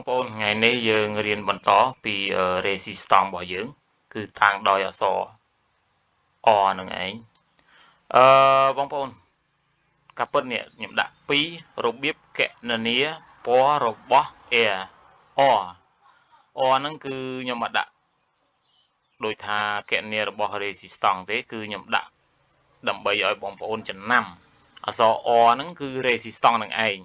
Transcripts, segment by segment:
បងប្អូនថ្ងៃនេះយើងរៀនបន្តពី resistance របស់យើងគឺតាំងដោយអក្សរ R នឹងឯងបងប្អូនកាពិតនេះខ្ញុំដាក់2របៀបកណនាពណ៌របស់ R R ហ្នឹងគឺខ្ញុំមកដាក់ដោយថាកណនារបស់ resistance ទេគឺខ្ញុំដាក់ដើម្បីឲ្យបងប្អូនចំណាំអក្សរ R ហ្នឹងគឺ resistance នឹងឯង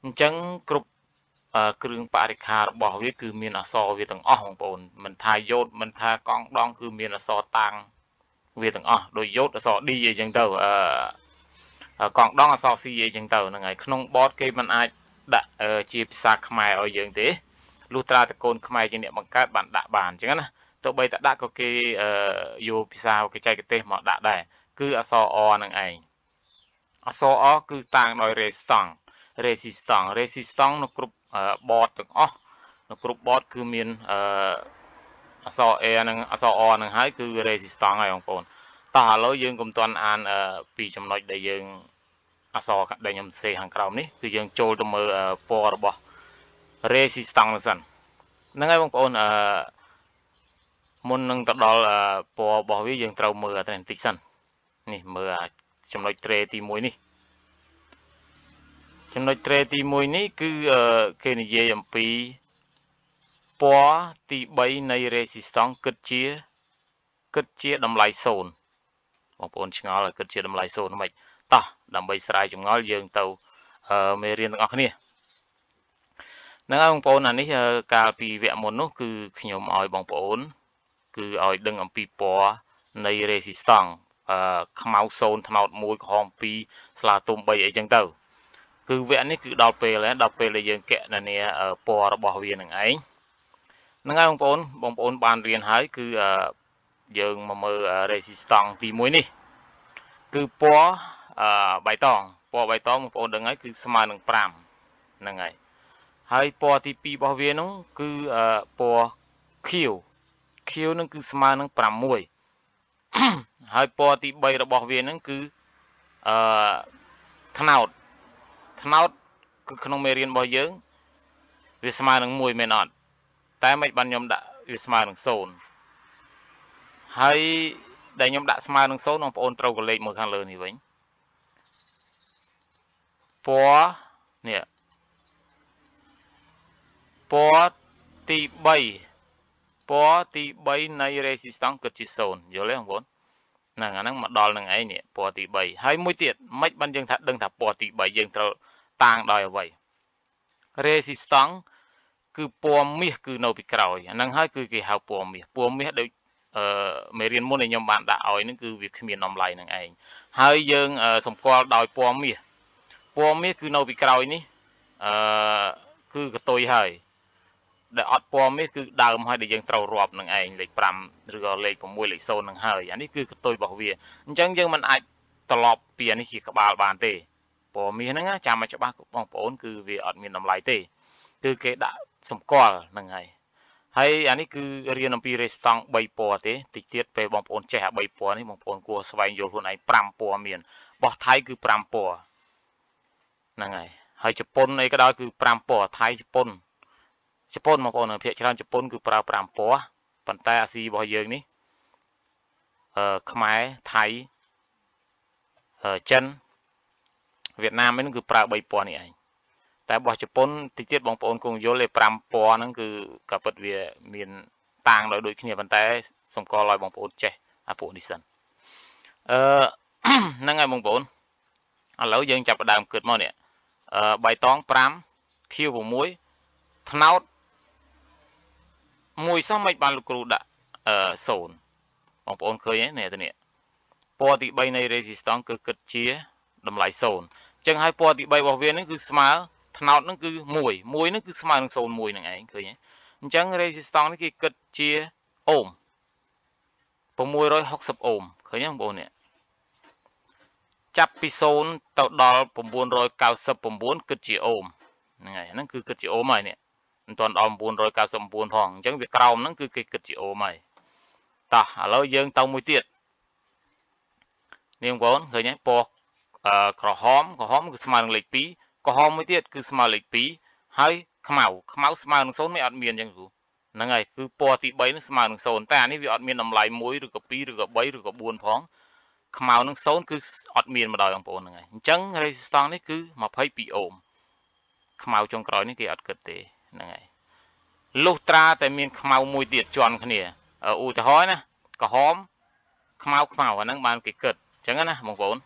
អញ្ចឹងគ្រប់គ្រឿងបរិក្ខាររបស់វាគឺមានអក្សរវាទាំងអស់បងប្អូនមិនថាយោតមិនថាកង់ដងគឺមានអក្សរតាំងវាទាំងអស់ដោយយោតអក្សរ D អីចឹងទៅកង់ដងអក្សរ C អីចឹងទៅហ្នឹងហើយក្នុងបតគេមិនអាចដាក់ជាភាសាខ្មែរឲ្យយើងទេលុះត្រាតកូនខ្មែរជាអ្នកបង្កើតបានដាក់បានអញ្ចឹងណាទោះបីតែដាក់ក៏គេយកភាសាបច្ចេកទេសមកដាក់ដែរគឺអក្សរ R នឹងឯងអក្សរ R គឺតាំងដោយ resistance resistance នៅគ្រប់បតទាំងអស់នៅគ្រប់បតគឺមានអក្សរ A និងអក្សរ R នឹងហើយគឺ resistance ហើយបងប្អូនតោះឥឡូវយើងកុំទាន់អានពីចំណុចដែលយើងអក្សរដែលខ្ញុំសេខាងក្រោមនេះគឺយើងចូលទៅមើលពណ៌របស់ resistance នោះសិនហ្នឹងហើយបងប្អូនមុននឹងទៅដល់ពណ៌របស់វាយើងត្រូវមើលអានេះបន្តិចសិននេះមើលចំណុចត្រេទី1នេះចំណុចត្រេទី1នេះគឺគេនិយាយអំពីពណ៌ទី3នៃ resistance គិតជាតម្លៃ0បងប្អូនឆ្ងល់គិតជាតម្លៃ0មិនតោះដើម្បីស្រាយចម្ងល់យើងទៅមេរៀនទាំងអស់គ្នាហ្នឹងហើយបងប្អូនអានេះកាលពីវគ្គមុននោះគឺខ្ញុំឲ្យបងប្អូនគឺឲ្យដឹងអំពីពណ៌នៃ resistance ខ្មៅ0ត្នោត1ក្រហម2ស្លាទុំ3អីចឹងទៅគឺវគ្គនេះគឺដល់ពេលហើយដល់ពេលដែលយើងកណនាពណ៌របស់វានឹងឯងហ្នឹងហើយបងប្អូនបានរៀនហើយគឺយើងមកមើល resistance ទី1នេះគឺពណ៌បៃតងពណ៌បៃតងបងប្អូនដឹងហើយគឺស្មើនឹង5ហ្នឹងហើយហើយពណ៌ទី2របស់វានោះគឺពណ៌ខៀវខៀវនឹងគឺស្មើនឹង6ហើយពណ៌ទី3របស់វានឹងគឺត្នោតគឺក្នុងមេរៀនរបស់យើងវាស្មើនឹង1មែនអត់តែមិនបានខ្ញុំដាក់វាស្មើនឹង0ហើយដែលខ្ញុំដាក់ស្មើនឹង0បងប្អូនត្រូវកលេចមើលខាងលើនេះវិញពណ៌នេះពណ៌ទី3ពណ៌ទី3នៃ resistance គិតជា0យល់ទេបងប្អូនហ្នឹងអាហ្នឹងមកដល់នឹងឯងនេះពណ៌ទី3ហើយមួយទៀតមិនបានយើងថាដឹងថាពណ៌ទី3យើងត្រូវតាំងដោយអ្វី resistance គឺពណ៌មាសគឺនៅពីក្រោយអាហ្នឹងហើយគឺគេហៅពណ៌មាសពណ៌មាសដូចមេរៀនមុនដែលខ្ញុំបានដាក់ឲ្យហ្នឹងគឺវាគ្មានតម្លៃនឹងឯងហើយយើងសម្គាល់ដោយពណ៌មាសពណ៌មាសគឺនៅពីក្រោយនេះគឺកតុយហើយដែលអត់ពណ៌មាសគឺដើមហើយដែលយើងត្រូវរាប់នឹងឯងលេខ5ឬក៏លេខ6លេខ0នឹងហើយអានេះគឺកតុយរបស់វាអញ្ចឹងយើងមិនអាចត្រឡប់ពីអានេះជាក្បាលបានទេពណ៌មាសហ្នឹងចាំឲ្យច្បាស់បងប្អូនគឺវាអត់មានតម្លៃទេគឺគេដាក់សម្គាល់ហ្នឹងហើយហើយអានេះគឺរៀនអំពី resistance 3ពណ៌ទេតិចទៀតពេលបងប្អូនចេះអា3ពណ៌នេះបងប្អូនគួរស្វែងយល់ខ្លួនឯង5ពណ៌មានរបស់ថៃគឺ5ពណ៌ហ្នឹងហើយហើយជប៉ុនអីក៏ដោយគឺ5ពណ៌ថៃជប៉ុនបងប្អូនភាគច្រើនជប៉ុនគឺប្រើ5ពណ៌ប៉ុន្តែអាស៊ីរបស់យើងនេះខ្មែរថៃចិនវៀតណាមហ្នឹងគឺប្រើ3ពណ៌នេះឯងតែរបស់ជប៉ុនតិចទៀតបងប្អូនគង់យល់ទេ5ពណ៌ហ្នឹងគឺក៏ពិតវាមានតាំងដោយដូចគ្នាប៉ុន្តែសម្គាល់ឲ្យបងប្អូនចេះអាពួកនេះសិនហ្នឹងហើយបងប្អូនឥឡូវយើងចាប់ផ្ដើមគិតមកនេះបៃតង5ខៀវ6ត្នោតមួយសោះមិនបានលោកគ្រូដាក់0បងប្អូនឃើញទេនេះទៅនេះពណ៌ទី3នៃ resistance គឺគិតជាតម្លៃ0អញ្ចឹងហើយពណ៌ទី3របស់វានឹងគឺស្មើត្នោតនឹងគឺ1 1នឹងគឺស្មើនឹង0.1នឹងឯងឃើញទេអញ្ចឹង resistance នេះគេគិតជាអូម660អូមឃើញទេបងប្អូននេះចាប់ពី0ទៅដល់999គិតជាអូមហ្នឹងហើយហ្នឹងគឺគិតជាអូមហើយនេះមិនទាន់ដល់999ផងអញ្ចឹងវាក្រោមហ្នឹងគឺគេគិតជាអូមហើយតោះឥឡូវយើងទៅមួយទៀតនេះបងប្អូនឃើញទេពណ៌ក្រហមគឺស្មើនឹងលេខ2ក្រហមមួយទៀតគឺស្មើលេខ2ហើយ ខ្មៅខ្មៅស្មើនឹង0មិនអត់មានអញ្ចឹងគ្រូហ្នឹងហើយគឺពណ៌ទី3នឹងស្មើនឹង0តែអានេះវាអត់មានតម្លៃ1ឬក៏2ឬក៏3ឬក៏4ផងខ្មៅនឹង0គឺអត់មានម្ដងបងប្អូនហ្នឹងហើយអញ្ចឹង resistance នេះគឺ22អូមខ្មៅចុងក្រោយនេះគេអត់គិតទេហ្នឹងហើយលុះត្រាតែមានខ្មៅមួយទៀតជន់គ្នាឧទាហរណ៍ណាក្រហមខ្មៅខ្មៅអាហ្នឹងបានគេគិតអញ្ចឹងណាបងប្អូន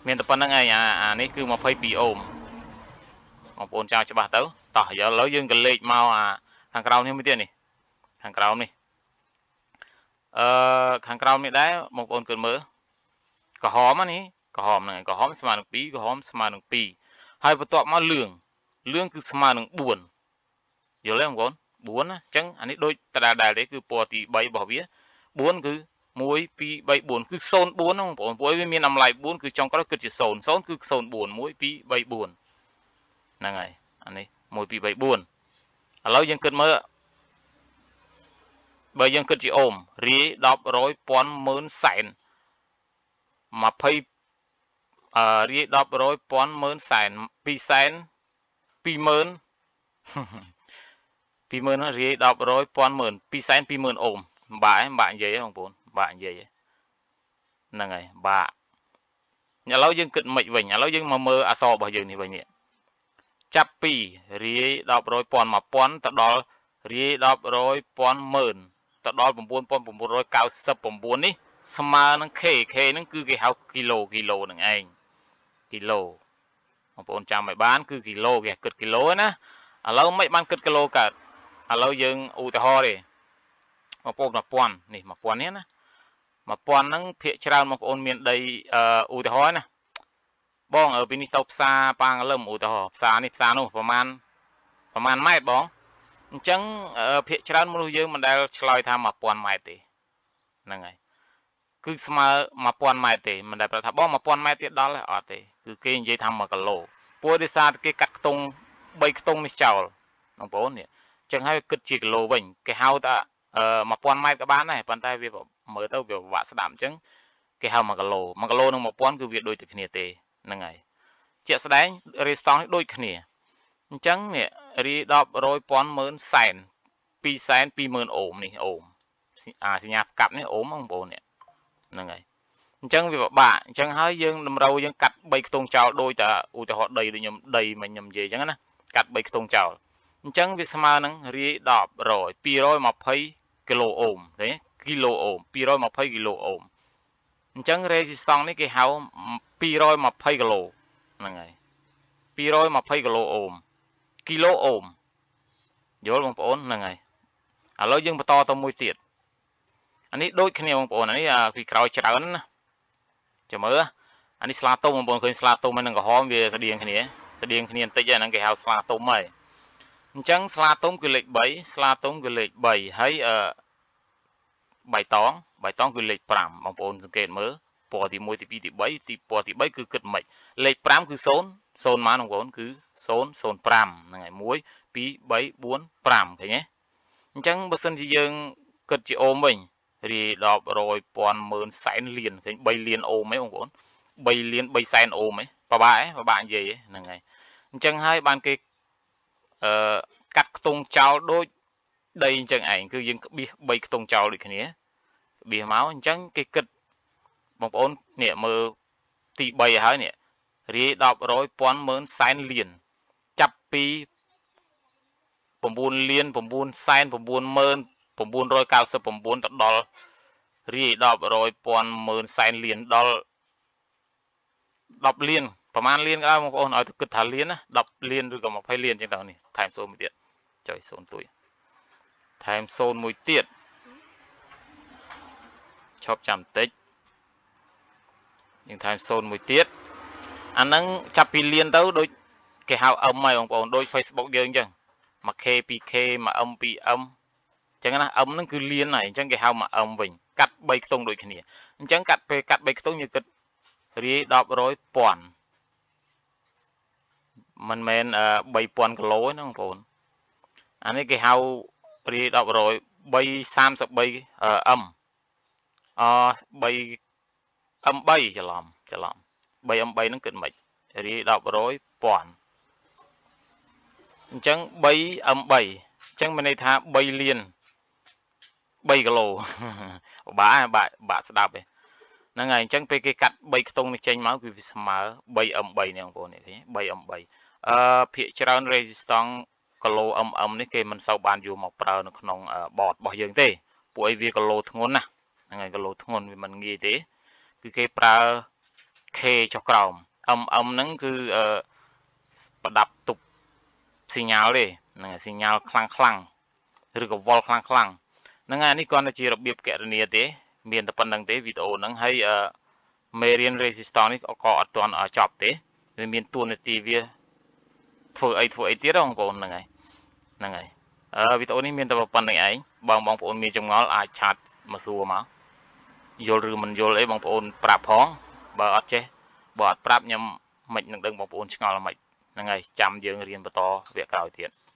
មានតែប៉ុណ្្នឹងឯងអានេះគឺ22អូមបងប្អូនចាំច្បាស់ទៅតោះឥឡូវយើងក៏លេខមកអាខាងក្រោមនេះមួយទៀតនេះខាងក្រោមនេះខាងក្រោមនេះដែរបងប្អូនគិតមើលក្រហមនេះក្រហមហ្នឹងក្រហមស្មើនឹង2ក្រហមស្មើនឹង2ហើយបន្ទាប់មកលឿងលឿងគឺស្មើនឹង4យល់ទេបងប្អូន4ណាអញ្ចឹងអានេះដូចដដែលៗទេគឺពណ៌ទី3របស់វា4គឺ1 2 3 4គឺ04ហ្នឹងបងប្អូនព្រោះវាមានតម្លៃ4គឺចុងក្រោយគិតជា0 0គឺ04 1 2 3 4ហ្នឹងហើយអានេះ1 2 3 4ឥឡូវយើងគិតមើលបើយើងគិតជាអូមរាយ10រយពាន់ម៉ឺនសែន20រាយ10រយពាន់ម៉ឺនសែន2សែន20000 20000រាយ10រយពាន់ម៉ឺន2សែន20000អូមបាក់បាក់និយាយបងប្អូនបាក់និយាយហ្នឹងហើយបាក់ឥឡូវយើងគិតមិនវិញឥឡូវយើងមកមើលអក្សររបស់យើងនេះវិញនេះចាប់ពីរាយ10រយពាន់1000ទៅដល់រាយ10រយពាន់ម៉ឺនទៅដល់9999នេះស្មើនឹង K K ហ្នឹងគឺគេហៅគីឡូគីឡូហ្នឹងឯងគីឡូបងប្អូនចាំឲ្យបានគឺគីឡូគេគិតគីឡូណាឥឡូវមិនបានគិតគីឡូកើតឥឡូវយើងឧទាហរណ៍ទេបងប្អូន1000នេះ1000នេះណា1000ហ្នឹងភាកច្រើនបងប្អូនមានដីឧទាហរណ៍ណាបងពីនេះទៅផ្សារប៉ាងលឹមឧទាហរណ៍ផ្សារនេះផ្សារនោះប្រហែលម៉ែត្របងអញ្ចឹងភាកច្រើនមនុស្សយើងមិនដែលឆ្លើយថា1000ម៉ែត្រទេហ្នឹងហើយគឺស្មើ1000ម៉ែត្រទេមិនដែលប្រាប់ថាបង1000ម៉ែត្រទៀតដល់អត់ទេគឺគេនិយាយថា1គីឡូព្រោះដោយសារគេកាត់ខ្ទង់3ខ្ទង់នេះចោលបងប្អូននេះអញ្ចឹងហើយគិតជាគីឡូវិញគេហៅថា1000ម៉ែត្រក៏បានដែរប៉ុន្តែវាមើលទៅវាពិបាកស្ដាប់អញ្ចឹងគេហៅ1គីឡូ1គីឡូនិង1000គឺវាដូចតែគ្នាទេហ្នឹងហើយជាក់ស្ដែង resistance នេះដូចគ្នាអញ្ចឹងនេះរាយ10រយពាន់ម៉ឺនសែន2សែន20000អូមនេះអូមអាសញ្ញាផ្កាប់នេះអូមបងប្អូននេះហ្នឹងហើយអញ្ចឹងវាពិបាកអញ្ចឹងហើយយើងតម្រូវយើងកាត់3ខ្ទង់ចោលដូចតែឧទាហរណ៍ដីដូចខ្ញុំដីមិញខ្ញុំនិយាយអញ្ចឹងណាកាត់3ខ្ទង់ចោលអញ្ចឹងវាស្មើនឹងរាយ10រយ220គីឡូអូមឃើញគីឡូអូម220គីឡូអូមអញ្ចឹង resistance នេះគេហៅ220គីឡូហ្នឹងហើយ220គីឡូអូមគីឡូអូមយល់បងប្អូនហ្នឹងហើយឥឡូវយើងបន្តទៅមួយទៀតអានេះដូចគ្នាបងប្អូនអានេះពីក្រោយច្រើនណាចាំមើលអានេះស្លាទុំបងប្អូនឃើញស្លាទុំហើយនឹងក្រហមវាស្តៀងគ្នាស្តៀងគ្នាបន្តិចហ្នឹងគេហៅស្លាទុំហើយអញ្ចឹងស្លាទុំគឺលេខ3ស្លាទុំគឺលេខ3ហើយបៃតងបៃតងគឺលេខ5បងប្អូនសង្កេតមើលពណ៌ទី1ទី2ទី3ទីពណ៌ទី3គឺគិតមិនលេខ5គឺ0 0ម៉ានបងប្អូនគឺ0 0 5ហ្នឹងហើយ1 2 3 4 5ឃើញទេអញ្ចឹងបើសិនជាយើងគិតជាអូមវិញរាយ10រយពាន់ម៉ឺនសែនលានឃើញ3លានអូមហ៎បងប្អូន3លាន3សែនអូមហ៎ពិបាកហ៎ពិបាកនិយាយហ្នឹងហើយអញ្ចឹងហើយបានគេកាត់ខ្ទង់ចោលដូចដីអញ្ចឹងឯងគឺយើងក្បៀស3ខ្ទង់ចោលដូចគ្នាក្បៀសមកអញ្ចឹងគេគិតបងប្អូននេះមើលទី3ឲ្យហើយនេះរាយ10រយពាន់ម៉ឺនសែនលានចាប់ពី9លាន9សែន90999ទៅដល់រាយ10រយពាន់ម៉ឺនសែនលានដល់10លានប្រហែលលានក៏ដោយបងប្អូនឲ្យទៅគិតថាលានណា10លានឬក៏20លានអញ្ចឹងទៅនេះថែម0មួយទៀតចុយ0ទួយថែម0មួយទៀតឈប់ចាំបន្តិចយើងថែម0មួយទៀតអាហ្នឹងចាប់ពីលានទៅដូចគេហៅ M ហើយបងប្អូនដូច Facebook យើងអញ្ចឹង 1K 2K 1M 2M អញ្ចឹងណា M ហ្នឹងគឺលានហើយអញ្ចឹងគេហៅ 1M វិញកាត់3ខ្ទង់ដូចគ្នាអញ្ចឹងកាត់ពេលកាត់3ខ្ទង់យើងគិតរាយ10រយពាន់មិនមែន3000គីឡូទេណាបងប្អូនអានេះគេហៅរាយ10រយ333 M អ3 M3 ច្រឡំ 3M3 ហ្នឹងគិតមិនរាយ10រយពាន់ អញ្ចឹង 3M3 អញ្ចឹងមានន័យថា3លាន3គីឡូ បាក់បាក់ស្ដាប់ឯហ្នឹងហើយ។ អញ្ចឹងពេលគេកាត់3ខ្ទង់នេះចេញមក គឺវាស្មើ 3M3 នេះបងប្អូន នេះឃើញ 3M3។ អឺភាគច្រើន resistance គីឡូ mm នេះគេមិនសូវបានយកមកប្រើនៅក្នុងបតរបស់យើងទេ ពួកអីវាគីឡូធ្ងន់ណា ហ្នឹងហើយ គីឡូធ្ងន់វាមិនងាយទេ គឺគេប្រើ K ចុះក្រោម mm ហ្នឹងគឺប្រដាប់ទប់សញ្ញាទេ ហ្នឹងហើយ សញ្ញាខ្លាំងខ្លាំង ឬក៏វ៉ុលខ្លាំងខ្លាំងហ្នឹងហើយ។ នេះគ្រាន់តែជារបៀបកណនាទេ មានតែប៉ុណ្្នឹងទេវីដេអូហ្នឹងហើយ។ មេរៀន resistance នេះក៏អត់ទាន់ចប់ទេ វាមានតួនាទីវាធ្វើអីធ្វើអីទៀតបងប្អូន ហ្នឹងហើយ ហ្នឹងហើយ។ អឺវីដេអូនេះមានតែប៉ុណ្្នឹងឯង បងបងប្អូនមានចម្ងល់អាចឆាតមកសួរមក យល់ឬមិនយល់អីបងប្អូនប្រាប់ផង បើអត់ចេះ បើអត់ប្រាប់ខ្ញុំមិននឹងដឹងបងប្អូនឆ្ងល់មិន ហ្នឹងហើយ។ ចាំយើងរៀនបន្តវគ្គក្រោយទៀត។